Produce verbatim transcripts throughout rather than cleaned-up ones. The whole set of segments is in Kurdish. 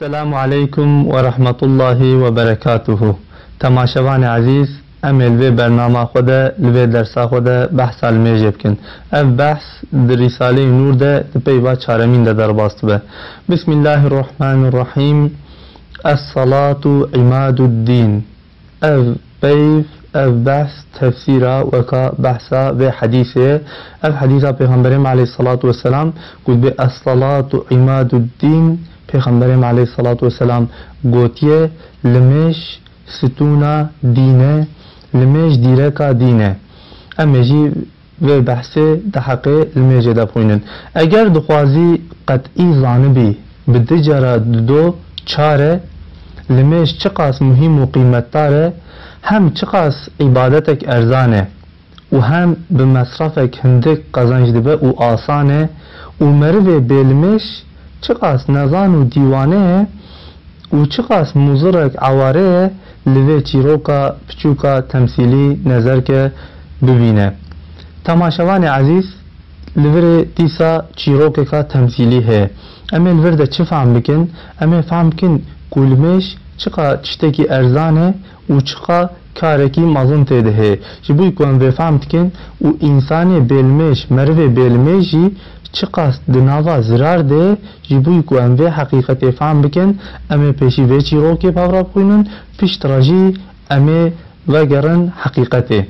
Selamu aleykum ve rahmetullahi ve berekatuhu. Temaşevanê ezîz, em ê li vê bernama xwe de, li vê dersa xwe de behsa limêjê bikin. Ev behs di Rîsaleyê Nûr de di peyva çaremîn de derbas dibe. Bismillahirrahmanirrahim. Es-salatu imaduddin. Ev peyv, ev behs tefsîra weka behsa vê hedîsê ye. Ev hedîsa Pêxemberê me aleyhissalatu vesselam ku dibê "Es-salatu imaduddin", Pêxemberê me aleyhissalatu vesselam gotiye, "Limêj stûna dîn e, limêj dîreka dîn e." Em ê jî vê behsê di heqê limêjê de bixwînin. Eger dixwazî qet'î zanibî bi du cara dido çar e, limêj çiqas muhîm û qîmetdar e, hem çiqas îbadetek erzan e û hem bi mesrafek hindik qezenc dibe û asan e û merivê bêlimêj çiqas nezan û dîwane ye, û çiqas muzirek eware ye li vê çîroka piçûka temsîlî nezerke bibîne. Temaşevanê ezîz, li virê dîsa çîrokeka temsîlî heye. Em ê li vir de çi fehm bikin? Em ê fehm bikin ku limêj çiqa tiştekî erzan e û çiqa karekî mezin tê de heye. Ji bo ku em vê fehm dikin û însanê bêlimêj, merivê bêlimêj jî çiqas di nava zirar de ye, ji bo ku em vê heqîqetê fehm bikin, em ê pêşî vê çîrokê bi hev re bixwînin, piştre jî em ê vegerin heqîqetê.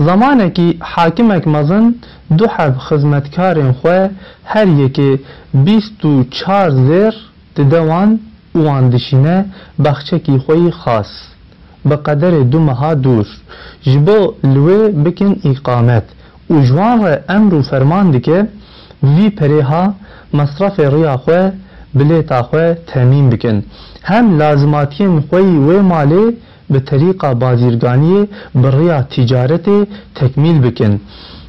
Zemanekî hakimek mezin du heb xizmetkarên xwe her yekê bîst û çar zêr dide wan û wan dişîne baxçekî xwe yî xas, bi qederê du meha dûr, ji bo li wê bikin îqamet û ji wan re emr û ferman dike, vî perê ha mesrefê riya xwe, bilêta xwe temîn bikin. Hem lazimatiyên xwe yî wê malê bi terîqa bazîrganiyê bi riya tîcaretê tekmîl bikin.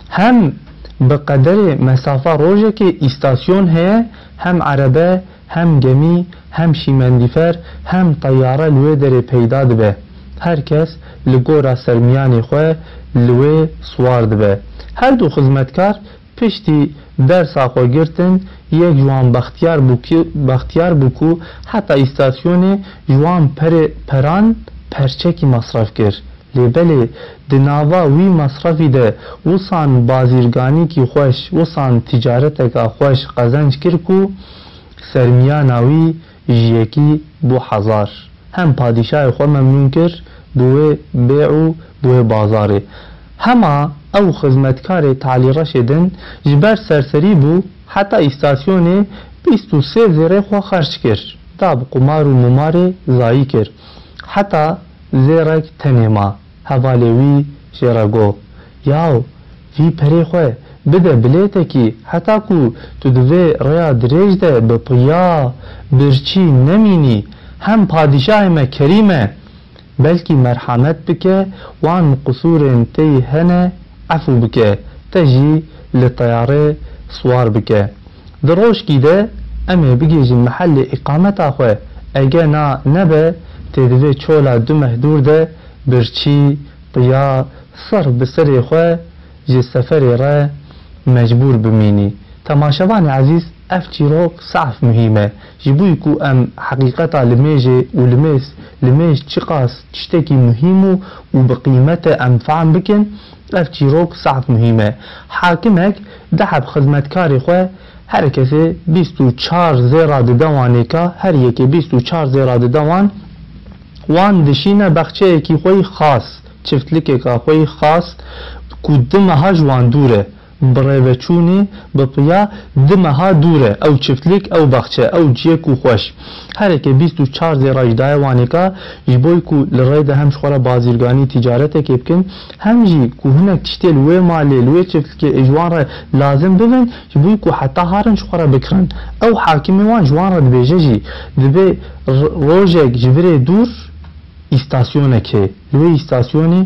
Hem bi qederê mesafa rojekê îstasyon heye, hem erebe, hem gemî, hem şîmendîfer, hem teyare li wê derê peyda dibe. Her kes li gora sermiyanê xwe li wê siwar dibe. Her du xizmetkar piştî dersa xwe girtin, yek ji wan bextiyar bû ki-, bextiyar bû ku heta îstasyonê ji wan perê, peran perçekî mesref kir. Lê belê di nava wî mesrefî de wisan bazîrganîkî xweş, wisan ticareteka xweş qezenc kir ku sermiyana wî ji yekî bû hezar. Hem padîşahê xwe memnûn kir, bi wê bê û bi wê bazarê. Hema ew xizmetkarê Talî Reşê din ji ber serserî bû, heta îstasyonê bîst û sê zêrê xwe xerc kir, da bi qumar û mumarê zayî kir. Heta zêrek tenê ma. Hevalê wî jê re got, "Yaw, vî perê xwe bide bilêtekî, heta ku tu di vê rêya dirêj de bi piya, birçî nemînî, hem padîşahê me kerîm e, belkî merhamet bike, wan qisûrên te yî hene efû bike, te jî li teyarê siwar bike." Di rojkî de em ê bigihîjin mehellê îqameta xwe. Ege na nebe, tê di vê çola du meh dûr de birçî, piya, ser bi serê xwe ji seferê re mecbûr bimînî. Temaşevanê ezîz, ev çîrok zaf muhîm e. Ji bo ku em heqîqeta limêjê û limêj, limêj çiqas tiştekî muhîm û, û bi qîmet e em fehm bikin, ev çîrok zaf muhîm e. Hakimek du heb xizmetkarê xwe, her kesê bîst û çar zêra dide wanêka, her yekê bîst û çar zêra dide wan, wan dişîne baxçeyekî xwe yî xas, çiftlikeka xwe yî xas ku du meha ji wan dûr e. Bi rêveçûnê, bi piya du meha dûr e. Ew çiftlik, ew baxçe, ew ciyê ku xweş. Hereke bîst û çar zêra jî daye wanêka, ji bo ku li rê de hem ji xwe re bazîrganî, tîcaretekê bikin, hem jî ku hinek tiştê li wê malê, li wê çiftlikê ê ji wan re lazim bibin, ji bo ku heta harin ji xwe re bikirin. Ew hakimê wan ji wan re dibêje jî, dibê r-, rojek ji virê dûr, îstasyonek heye. Li wê îstasyonê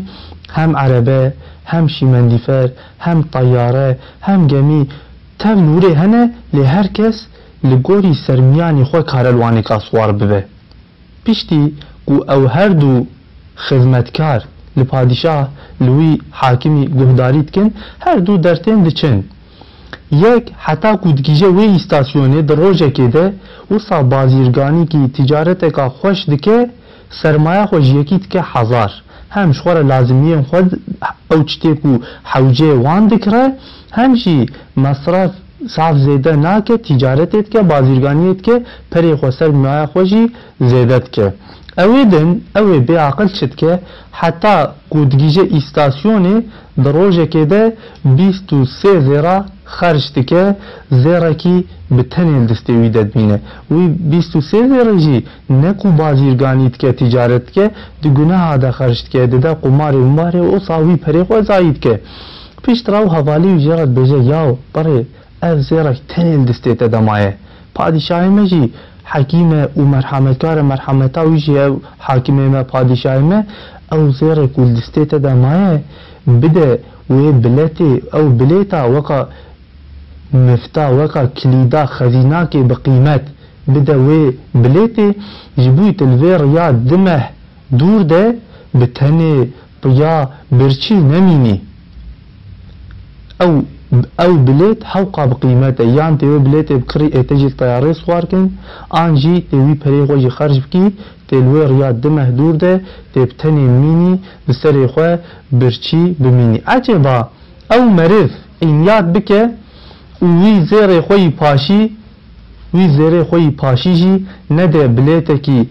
hem erebe, hem şîmendîfer, hem teyare, hem gemî tev li wirê hene, lê her kes li gorî sermiyanê xwe kare li wanêka siwar bibe. Piştî ku ew her du xizmetkar li padîşah, li wî hakimî guhdarî dikin, her du dertên diçin. Yek, heta ku digihîje wê îstasyonê di rojekê de, wisa bazîrganîkî ticareteka xweş dike, sermaya xwe ji yekî dike hezar. Hem ji xwe re lazimiyên xwe d-, ew tiştê ku hewceyê wan dikire, hem jî mesref zaf zêde nake, ticaretê dike, bazîrganiyê dike, perê xwe, sermaya xwe jî zêde dike. Ewê din, ewê bêaqil çi dike? Heta ku digihîje îstasyonê, di rojekê de bîst û sê zêra xerc dike, zêrekî bi tenê li distê wî de dimîne. Wî bîst û sê zêrê jî ne ku bazîrganî dike, ticaret dike, di guneha de xerc dike, dide qumarê û marê û wisa wî perê xwe zayî dike. Piştre ew hevalê wî jê re dibêje, yaw, berê, ev zêrek tenê li distê te de maye. Padîşahê me jî hekîm e û merhametkar e, merhameta wî jî ew hakimê me, padîşahê me, ew zêrê ku li distê te de maye, bide wê biletê, ew bilêta weka mifta, weka kilîda xezînakê bi qîmet, bide wê bilêtê, ji bo tu li vê riya du meh dûr de bi tenê piya birçî nemînî. Ew, ew bilêt hewqa bi qîmet e. Yan tê wê bilêtê bi kirî ê te jî li teyarê siwar kin, an jî tê wî perê xwe jî xerc bikî, tê li wê riya du meh dûr de, tê bi tenê mînî, bi serê xwe birçî bimînî. Ecêba ew meriv înyat bike û wî zêrê xwe yî paşî, wî zêrê xwe yî paşî jî nede bilêtekî,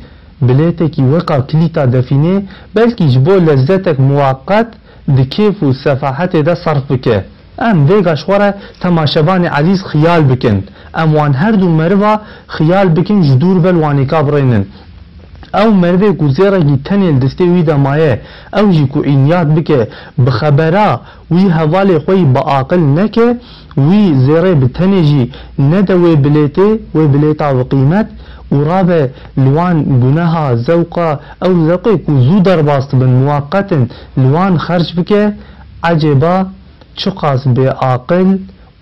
bilêtekî weka kilîta defînê, belkî ji bo lezzetek muwaqet di kêf û sefahetê de serf bike. Em vêga ji xwe re temaşevanê ezîz xiyal bikin. Em wan her du meriva xiyal bikin, ji dûr ve li wanêka birênin. Ew merivê ku zêrekî tenê li distê wî de maye, ew jî ku înyat bike, bi xebera wî hevalê xwe yî biaqil neke, wî zêrê bi tenê jî nede wê bilêtê, wê bilêta bi qîmet û rabe li wan guneha zewqa, ew zewqê ku zû derbas dibin, muwaqet in, li wan xerc bike, ecêba çiqas bêaqil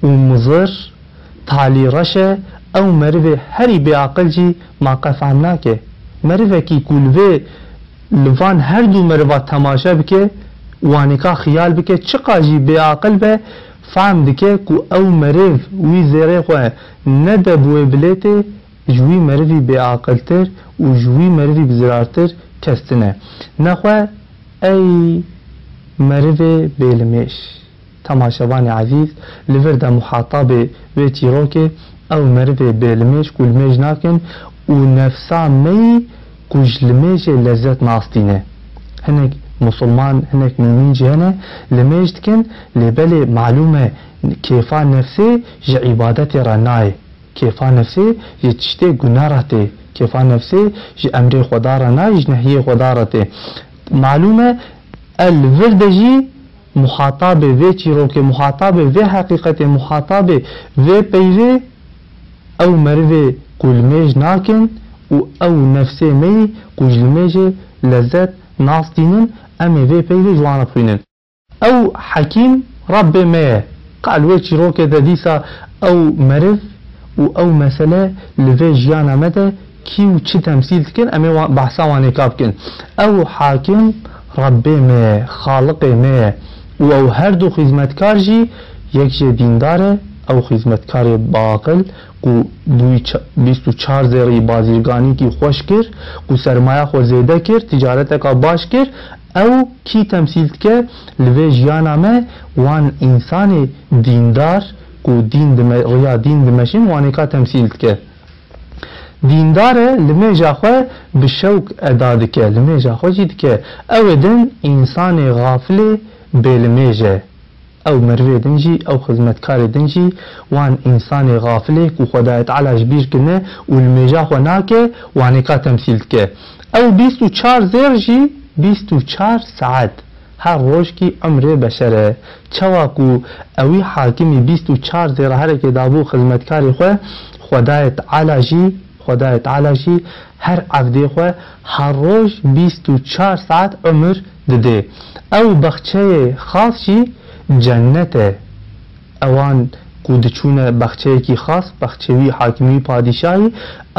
û mizir, talî reş e, ew merivê herî bêaqil jî ma qe fehm nake. Merivekî ku li vê, li van her du meriva temaşe bike, wanêka xiyal bike, çiqas jî bêaqil be, fehm dike ku ew meriv wî zêrê xwe nede bi wê bilêtê, ji wî merivî bêaqiltir û ji wî merivî bizirartir kes tune. Nexwe ey merivê bêlimêj. Temaşevanê ezîz, li vir de muhatabê vê çîrokê ew merivê bêlimêj ku limêj nakin û nefsa me yî ku ji limêjê lezzet nas tîne. Hinek musulman, hinek mûmîn jî hene, limêj dikin, lê belê malûm e kêfa nefsê ji îbadetê re nayê. Kêfa nefsê ji tiştê gune re tê. Kêfa nefsê ji emrê Xweda re nayê, ji nehyê Xweda re tê. Malûm e, e li vir de jî muhatabê vê çîrokê, muhatabê vê heqîqetê, muhatabê vê peyvê ew merivê ku limêj nakin û ew nefsê me yî ku ji limêjê lezzet nas tînin, em ê vê peyvê ji wan re bixwînin. Ew hekîm Rebbê me ye. Ka li wê çîrokê de dîsa ew meriv û ew mesele li vê jiyana me de kî û çi temsîl dikin, em ê wa-, behsa wanêka bikin. Ew hakim Rebbê me ye, Xaliqê me ye û ew her du xizmetkar jî yek jê dîndar e, ew xizmetkarê biaqil ku bûyî ça-, bîst û çar zêrî bazîrganîkî xweş kir, ku sermaya xwe zêde kir, ticareteka baş kir, ew kî temsîl dike? Li vê jiyana me wan însanê dîndar ku dîn dime-, riya dîn dimeşin, wanêka temsîl dike. Dîndar e, limêja xwe bi şewk eda dike, limêja xwe jî dike. Ew ê din însanê xafilê bêlimêj e. Ew merivê din jî, ew xizmetkarê din jî wan însanê xafilê ku Xwedayê Teala ji bîr kirine û limêja xwe nake, wanêka temsîl dike. Ew bîst û çar zêr jî bîst û çar saet her rojkî umrê beşer e. Çawa ku ewî hakimî bîst û çar zêra herekê dabû xizmetkarê xwe, Xwedayê Teala jî, Xwedayê Teala jî her evdê xwe her roj bîst û çar saet umir didê. Ew baxçeyê xas jî cennet e. Ewan ku diçûne baxçeyekî xas, baxçê wî hakimî, padîşahî,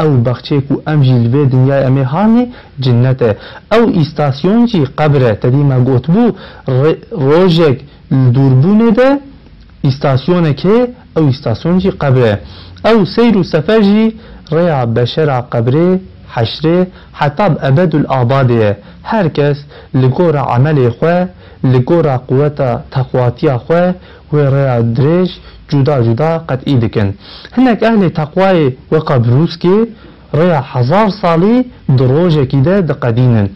ew baxçeyê ku em jî li vê dinyayê em ê hanê, cinnet e. Ew îstasyon jî qebir e. Te dî me gotibû, re-, rojek li dûrbûnê de îstasyonekê Ew îstasyon jî qebr e. Ew seyr û sefer jî rêya beşera qebrê, heşrê, heta bi ebedul abadê ye. Her kes li gora emelê xwe, li gora quweta teqwatiya xwe wê rêya dirêj cuda cuda qet'î dikin. Hinek ehlê teqwayê weka Brûskê rêya hezar salî di rojekî de diqedînin.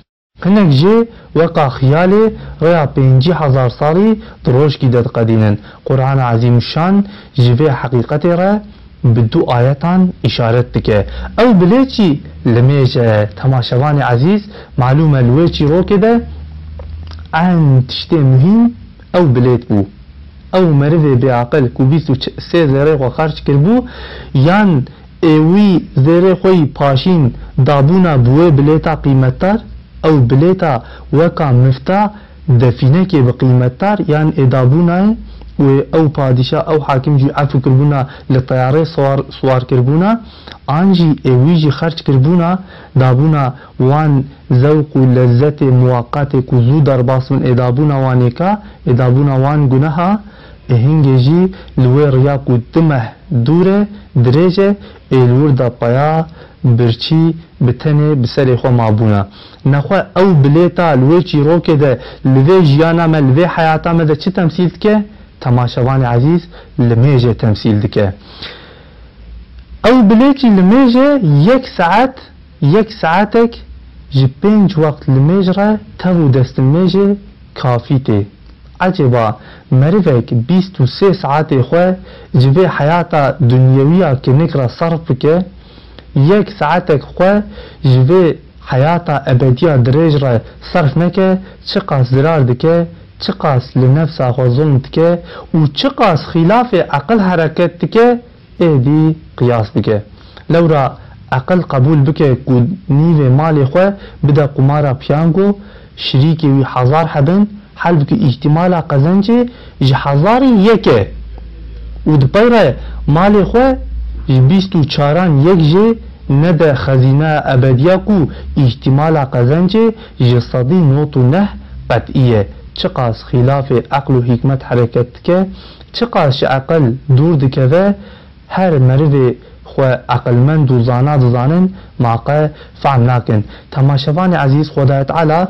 Hinek jê weka xiyalê rêya pêncî hezar salî di rojkî de diqedînin. Qur'ana Ezîmuşşan ji vê heqîqetê re bi du ayetan îşaret dike. Ew bilêtî limêj e, temaşevanê ezîz, malûm e li wê çîrokê de en tiştê muhîm ew bilêt bû. Ew merivê bêaqil ku bîst û sê zêrê xwe xerc kiribû, yan ê wî zêrê xwe yî paşîn dabûna bi wê bilêta qîmetdar, ew bilêta weka mifta defînekê bi qîmetdar, yan ê dabûnayê wê ew padîşa, ew hakim jî efû kiribûna li teyarê siwar, siwar kiribûna, an jî ê wî jî xerc kiribûna, dabûna wan zewq û lezzetê muwaqatê ku zû derbas bin ê dabûna wanêka, ê dabûna wan guneha, ê hingê jî li wê riya ku du meh dûr e, dirêj e, ê li wir de peya birçî bi tenê bi serê xwe mabûna. Nexwe ew bilêta li wê çîrokê de li vê jiyana me, li vê heyata me de çi temsîl dike? Temaşevanê ezîz, limêjê temsîl dike. Ew bilêtî limêjê yek saet, yek saetek ji pênc wext limêj re tev û destlimêjê kafî tê. Ecêba merivek bîst û sê saetê xwe ji vê heyata dunyewiya kinik re serf bike, yek saetek xwe ji vê heyata ebediya dirêj re serf neke, çiqas zirar dike, çiqas li nefsa xwe zulm dike û çiqas xîlafê eqil hereket dike, êdî qiyas bike. Lewra eqil qebûl bike ku nîvê malê xwe bide qumara piyango, şirîkê wî hezar hebin, halbikî îhtîmala qezencê ji hezarî yek e û di pey re malê xwe ji bîst û çaran yek jê nede xezîneya ebediya ku îhtîmala qezencê ji sedî nod û neh qet'î ye. Çiqas xîlafê eql û hîkmet hereket dike, çiqas ji eqil dûr dikeve, her merivê xwe eqilmend û zana dizanin, ma qe fehm nakin. Temaşevanê ezîz, Xwedayê Teala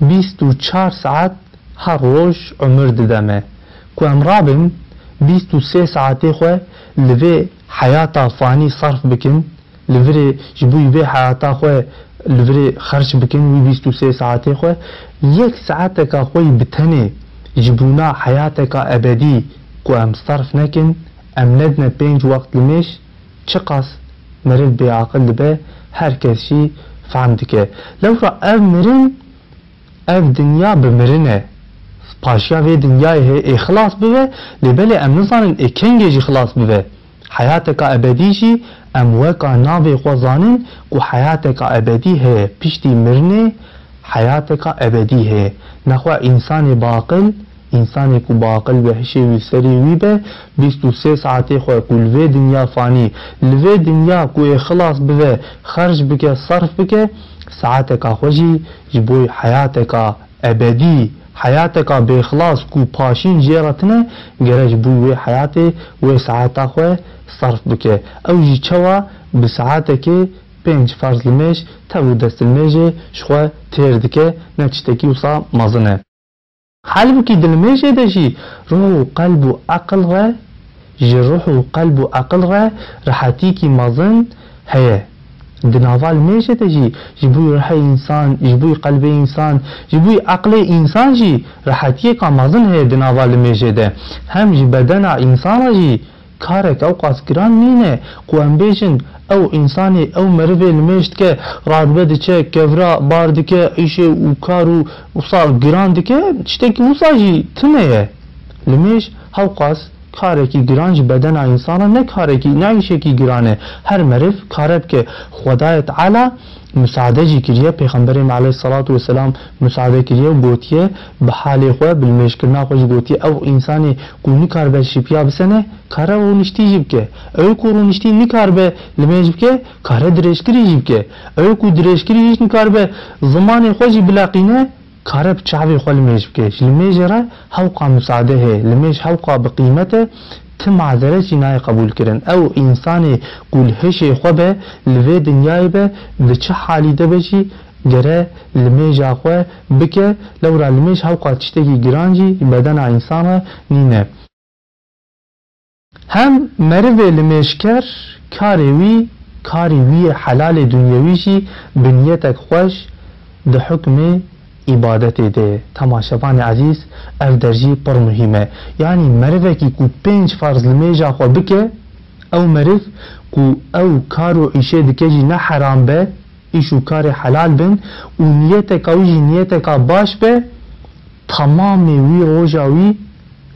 bîst û çar saet her roj umir dide me. Ku em rabin bîst û sê saetê xwe li vê heyata fanî sarf bikin, li virê ji bo vê heyata xwe li virê xerc bikin, wî bîst û sê saetê xwe, yek saeteka xwe yî bi tenê ji bona heyateka ebedî ku em sarf nekin, em nedine pênc wext limêj, çiqas meriv bêaqil dibe, her kes jî fehm dike. Lewra ev mirin, ev dinya bi mirin e. Paşiya vê dinyayê heye ê xilas bibe, lê belê em nizanin ê kengê jî xilas bibe. Heyateka ebedî jî em weka navê xwe zanin ku heyateka ebedî heye. Piştî mirinê heyateka ebedî heye. Nexwe însanê baqil, însanê ku baqil be, hişê wî serê wî be, bîst û sê saetê xwe ku li vê dinya fanî, li vê dinya ku ê xilas bibe, xerc bike, sarf bike, saeteka xwe jî ji bo heyateka ebedî, heyateka bêxilas ku paşîn jê re tine, gere ji bo wê heyatê wê saeta xwe sarf bike. Ew jî çawa? Bi saetekê pênc ferz limêj, tev û destlimêjê ji xwe têr dike, ne tiştekî wisa mezin e. Halbûkî di limêjê de jî ruh û qelb û eqil re, ji ruh û qelb û eqil re rehetîkî mezin heye. Di nava limêjê de jî ji bo ruhê însan, ji bo qelbê însan, ji bo eqlê însan jî rehetiyeka mezin heye di nava limêjê de. Hem ji bedena însan re jî karek ewqas giran nîne ku em bêjin, ew însanê, ew merivê limêj dike, radibe diçe, kevra bar dike, îşê û kar û wisa giran dike, tiştekî wisa jî tune ye. Limêj hewqas karekî giran ji bedena însan re, ne karekî, ne îşekî giran e. Her meriv kare bike. Xwedayê Teala musaade jî kiriye, Pêxemberê me aleyhisselatu vesselam musaade kiriye û gotiye, bi halê xwe, bi limêjkirina xwe jî gotiye, ew însanê ku nikaribe şipiya bisene, kare rûniştî jî bike. Ew ku rûniştî nikaribe limêj bike, kare dirêjkirî jî bike. Ew ku dirêjkirî jî nikaribe zimanê xwe jî bileqîne, kare bi çavê xwe limêj bike. Ji limêjê re hewqa musaade heye. Limêj hewqa bi qîmet e. ti mazeret jî nayê qebûlkirin. Ew însanê ku li hişê xwe be, li vê dinyayê be, di çi halî de be jî, gere limêja xwe bike, lewra limêj hewqa tiştekî giran jî bedena însan re nîne. Hem merivê limêjker karê wî, karê wî yê helalê dunyewî jî bi niyetek xweş di hukmê îbadetê de ye. Temaşevanê ezîz, ev der jî pir muhîm e. Yanî merivekî ku pênc ferz limêja xwe bike, ew meriv ku ew kar û îşê dike jî ne heram be, îş û karê helal bin û niyeteka wî jî niyeteka baş be, temamê wî roja wî,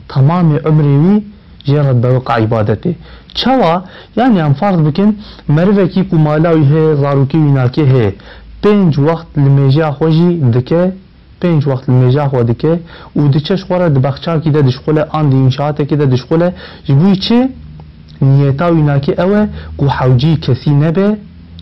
temamê umrê wî jê re dibe weka îbadetê. Çawa? Yanî em ferz bikin, merivekî ku mala wî heye, zarokê wî nakê heye, pênc wext limêjiya xwe jî dike, pênc wext limêja xwe dike û diçe ji xwe re di bexçakî de dişxule an di înşaatekî de dişxule, ji bo çi? Niyeta wî nakê ew e ku hewcî kesî nebe,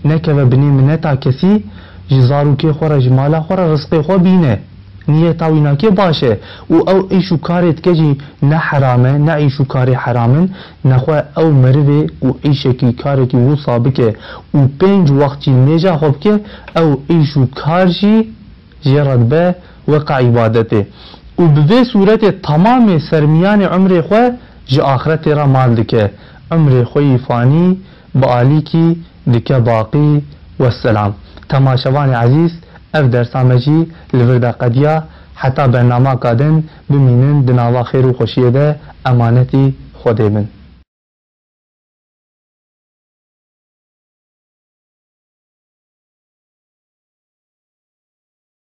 nekeve binê mineta kesî, ji zarokê xwe re, ji mala xwe re rizqê xwe bîne. Niyeta wî nakê baş e û ew îş û karê dike jî ne heram e, ne îş û karê heram in, nexwe ew merivê ku îşekî, karekî wisa bike û pênc wext jî limêja xwe bike, ew îş û kar jî jê re dibe weka îbadetê û bi vê sûretê temamê sermiyanê umrê xwe ji axretê re mal dike. Umrê xwe yî fanî bi alîkî dike baqî. Wesselam. Temaşevanê ezîz, ev dersa me jî li vir de qediya. Heta bernamaka din bimînin di nava xêr û xweşiyê de, emanetî Xwedê bin.